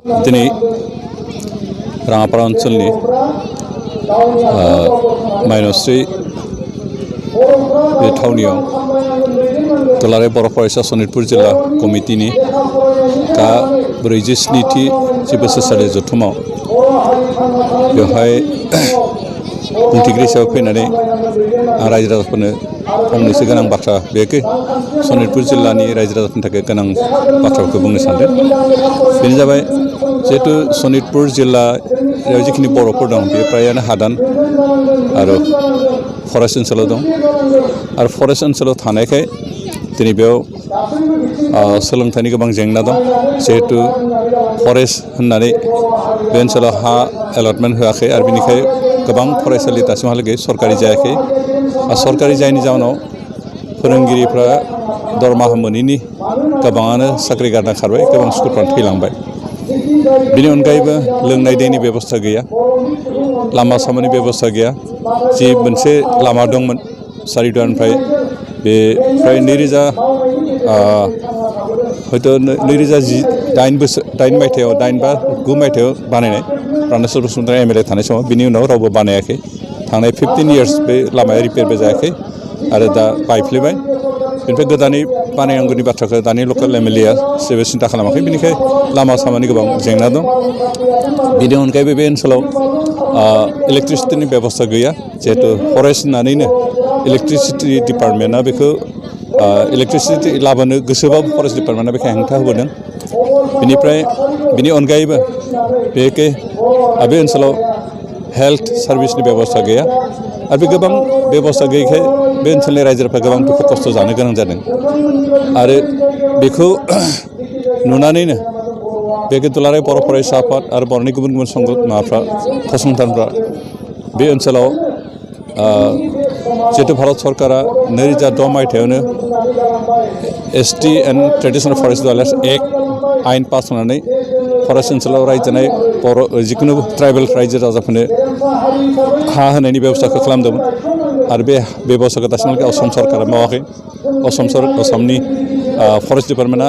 दिनै राङापारा ओनसोलनि माइनस्रि बे थावनियाव दुलाराय बर' फरायसा सनितपुर जिल्ला कमिटिनि गा 47थि जि बोसोरसालि जथुमाव बेवहाय बुंथिगिरि हिसाबै फैनानै आं रायजो राजाफोरनो फंनैसो गोनां बाथ्रा बेखौ सनितपुर जिल्लानि रायजो राजाफोरनि थाखाय गोनां बाथ्राफोरखौ बुंनो सानदों। बेनो जाबाय जिहेतु सनितपुर जिल्लायाव जिखिनि बर'फोर दं बे फ्रायानो हादान आरो फरेस्ट ओनसोलाव दं आरो फरेस्ट ओनसोलाव थानायखाय दिनै बेयाव सोलोंथाइनि गोबां जेंना दं। जिहेतु फरेस्ट होननानै बे ओनसोलाव हा एलटमेन्ट होआखै आरो बेनिखाय गोबां फरायसालि दासिमहालागै सरकारि जायाखै आरो सरकारि जायैनि जाउनाव फोरोंगिरिफ्रा दरमाहा मोनैनि गोबाङानो साख्रि गारना खारबाय, गोबां स्कुलफ्रानो थैलांबाय। बेनि अनगायैबो लोंनाय दैनि बेबस्था गैया, लामा सामानि बेबस्था गैया। जि मोनसे लामा दंमोन सारिदुवारनिफ्राय बे फ्राय 2008 मायथाइयाव 8 बा 9 मायथाइयाव बानायनाय प्रानेश्वर बसुमतारी MLA थानाय समाव। बिनि उनाव रावबो बानायाखै। थांनाय 15 इयार्स बे लामाया रिपेयारबो जायाखै आरो दा बायफ्लेबाय। बेनिफ्राय गोदानै बानायनांगौनि बाथ्राखौ दानि लकेल MLA जेबो सिन्था खालामाखै। बेनिखाय लामा सामानि गोबां जेंना दं। बेनि अनगायैबो बे ओनसोलाव इलेक्ट्रिसिटिनि बेबस्था गैया। जिहेतु फरेस्ट होननानैनो इलेक्ट्रिसिटि डिपार्टमेन्टआ बेखौ इलेक्ट्रिसिटि लाबोनो गोसोबाबो फरेस्ट डिपार्टमेन्टआ बेखौ हेंथा होबोदों। बेनिफ्राय बेनि अनगायैबो बे ओनसोलाव हेल्थ सार्भिसनि बेबस्था गैया आरो बे गोबां बेबस्था गैयैखाय बे ओनसोलनि रायजोफ्रा गोबां दुखु खस्थ' जानो गोनां जादों। आरो बेखौ नुनानैनो बे दुलाराय बर' फरायसा आफाद आरो बर'नि गुबुन गुबुन फसंथानफ्रा बे ओनसोलाव जिहेतु भारत सरकारा 2006 मायथाइयावनो ST and traditional forest development act आयेन पास होनानै फरेस्ट ओनसोलाव रायजो जानाय बर' जिखुनु ट्राइबेल रायजो राजाफोरनो हा होनायनि बेबस्थाखौ खालामदोंमोन आरो बे बेबस्थाखौ दासिमहालागै असम सरकारा मावाखै। असमनि फरेस्ट डिपार्टमेन्टआ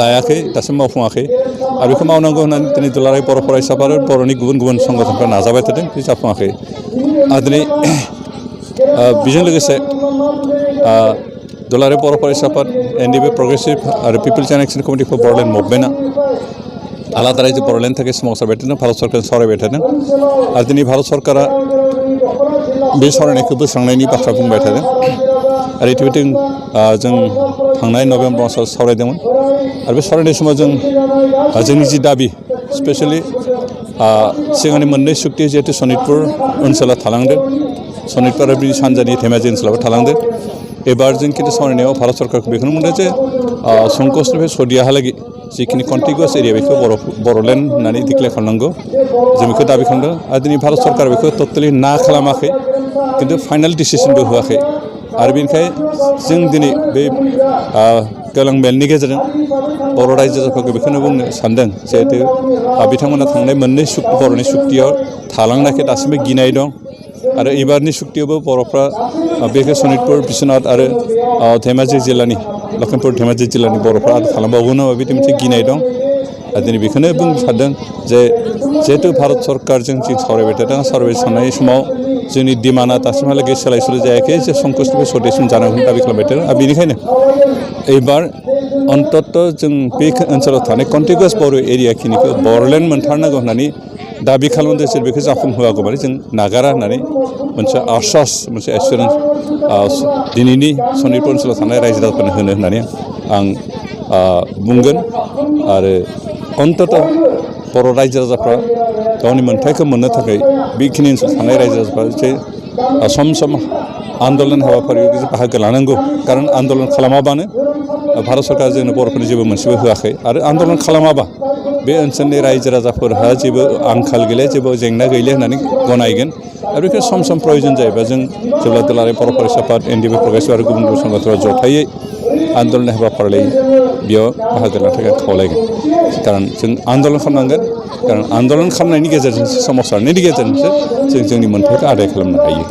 लायाखै, दासिम मावफुङाखै आरो बेखौ मावनांगौ होननानै दिनै दुलाराय बर' फरायसाफोर आरो बर'नि गुबुन गुबुन संगठनफ्रा नाजाबाय थादों, बे जाफुङाखै। आरो दिनै बेजों लोगोसे दुलाराय बर' फरायसा आफाद NDP प्रग्रेसिभ आरो people's action committee for Bodoland मुभमेन्टआ आलादा रायजो बर'लेण्डनि थाखाय सोमावसारबाय थादों, भारत सरकारजों सावरायबाय थादों आरो दिनै भारत सरकारा बे सावरायनायखौ बोस्रांनायनि बाथ्रा बुंबाय थादों। आरो इतिमধ্যे जों थांनाय नभेम्बर मासाव सावरायदोंमोन आरो बे सावरायनाय समाव जोंनि जि दाबि स्पेसियेलि सिगांनि मोननै सुक्ति जिहेतु सनितपुर ओनसोला थालांदों, सनितपुर आरो बिनि सानजानि धेमाजि ओनसोलावबो थालांदों। एबार जों खिन्थु सावरायनायाव भारत सरकारखौ बेखौनो बुंदों जे संकसनिफ्राय सदियाहालागै जिखिनि कन्टिगुवास एरिया बेखौ बर'लेण्ड होननानै डिक्लेयार खालामनांगौ, जों बेखौ दाबि खालामदों। आरो दिनै भारत सरकारा बेखौ टटेलि ना खालामाखै, खिन्थु फाइनाल डिसिसनबो होआखै। आरो बेनिखाय जों दिनै बे गेवलां मेलनि गेजेरजों बर' रायजो राजाफोरखौ बेखौनो बुंनो सानदों जिहेतु बिथांमोना थांनाय मोननै बर'नि सुक्तियाव थालांनायखाय दासिमबो गिनाय दं आरो एबारनि सुक्तियावबो बर'फ्रा बेखौ सनितपुर बिश्वनाथ आरो धेमाजि जिल्लानि लखिमपुर धेमाजि जिल्लानि बर'फ्रा खालामबावगोन नामा बिदि मोनसे गिनाय दं। आरो दिनै बेखौनो बुंनो सानदों जे जिहेतु भारत सरकारजों जों सावरायबाय थादों, सावरायबाय थानाय समाव जोंनि डिमान्डआ दासिमहालागै सोलाय सोल' जायाखै जे संकसनिफ्राय सदियासिम जानांगौ दाबि खालामबाय थादों। आरो बेनिखायनो एबार अन्तत' जों बे ओनसोलाव थानाय कन्टिगुवास बर' एरियाखिनिखौ बर'लेण्ड मोनथारनांगौ होननानै दाबि खालामदों। सोर बेखौ जाफुंहोआगौ माने जों नागारा होननानै मोनसे आश्वास, मोनसे एसुरेन्स दिनैनि सनितपुर ओनसोलाव थानाय रायजो राजाफोरनो होनो होननानै आं बुंगोन। आरो अन्तत' बर' रायजो राजाफ्रा गावनि मोन्थायखौ मोननो थाखाय बेखिनि ओनसोलाव थानाय रायजो राजाफ्रा जे सम सम आन्दलन हाबाफारियाव बाहागो लानांगौ। खारन आन्दलन खालामाबानो भारत सरकारा जोंनो बर'फोरनो जेबो मोनसेबो होआखै आरो आन्दलन खालामाबा बे ओनसोलनि रायजो राजाफोरहा जेबो आंखाल गैले, जेबो जेंना गैले होननानै गनायगोन। आरो बेखौ सम सम प्रयजन जायोबा जों जेब्ला दुलाराय बर' फरायसा आफाद NDP प्रग्रेसिभ आरो गुबुन गुबुन संगठनफोरा जथायै आन्दलन हाबाफारि लायो, बेयाव बाहागो लानो थाखाय खावलायगोन। खारन जों आन्दलन खालामनांगोन, खारन आन्दलन खालामनायनि गेजेरजोंसो, सोमावसारनायनि गेजेरजोंसो जों जोंनि मोन्थायखौ आदाय खालामनो हायो।